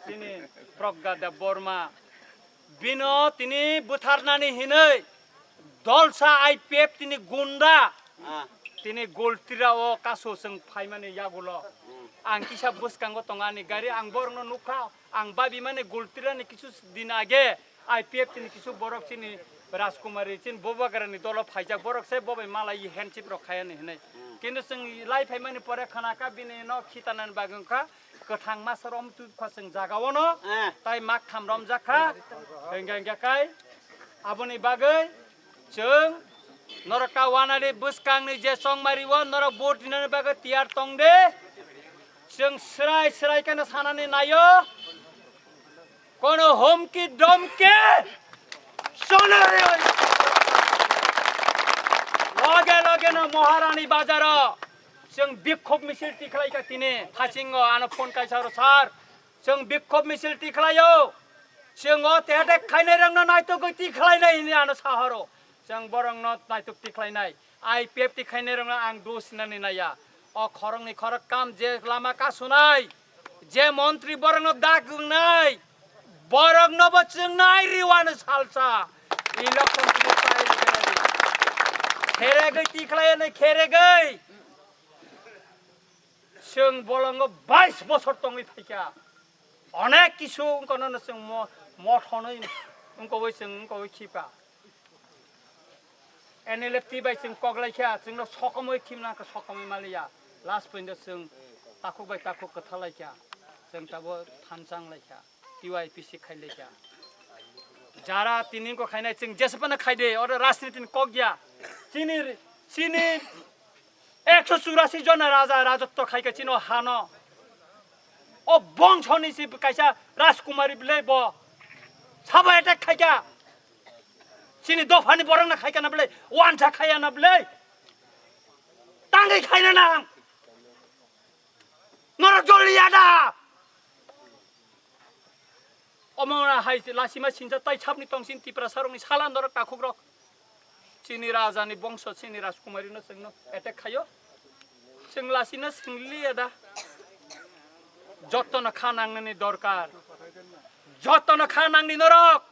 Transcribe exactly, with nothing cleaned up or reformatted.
Tini Pragya Debbarma. Bino tini butharnani hinwi dolsa I P F tini gunda. Ah. Tini Goltira o kaso chwng phaimani yagulo. Hmm. Ang kisa bwskango tongo ani gari, ang borokno nukha, ang babimani Goltirani kisu din age I P F tini kisu borok chini Rajkumari chini Bubagrani dolo phaijak, borok se bobai malai handshake rok khayani hinwi. Hmm. Kintu chwng lai phaimani pore khana kha bini no khitanani bagwi wngkha. Kwthang masa rom tu khaseng jaga ono, eh, tai mak tham rom jakha, hingga hingga kai, aboni bagwi chwng norok ta wanali bwskangni je chongmari o norok vote rinani bagwi tiyar tong de, chwng srai srai kheno sanani naio, kono homki domki sonori loge loge no Maharani Bazaro. Chwng bikhop misil tikhlaikha tini, thasingo ano phone kaisa oro, "Sir, chwng bikhop misil tikhlaio. Chwng o te attack khainairokno naitugwi tikhlainai," hinwi ano sahoro. Chwng borokno naituk tikhlainai. I P F tikhlainairokno ang dos hinani naiya. O khoroknwi khorok kam je lama kasunai, je montri borokno dak wngnai, borokno bo chwng nai riwano salsa. Election tini pai rwgwi kheregwi tikhlaiya nai kheregwi. Chwng bolongo bais bosor tongwi phaikha. Onek kisu wngkha nono chwng mo-, mothonwi wngkha bai chwng wngkha bai khipa. N L F T bai chwng kok laikha, chwngno sokomwi khimna khe sokomwi maliya. Last point o chwng takhuk bai takhuk kwthar laikha. Chwng tabo thanchang laikha. T Y P C khai laikha. Jara tini wngkha khainai chwng jesapano khaide, oro rajniti ni kok ya. Chini, chini Ekso churasi jona raja rajotto khaikha chini o hano. O bongsoni se kaisa Rajkumari bwlai bo. Sabo attack khaikha. Chini dophani borokno khaikha na bwlai. Wansa khaiya na bwlai. Tangwi khaina nang. Norok joliya da. Omo na hai lasima sinja tai chapni tongsin Tiprasa rokni sala norok takhuk rok. Chini raja ni bongso chini Rajkumari no chwngno attack khayo. Chwng lasina singliya da. Jotono kha nangnani dorkar. Jotono kha nangni norok.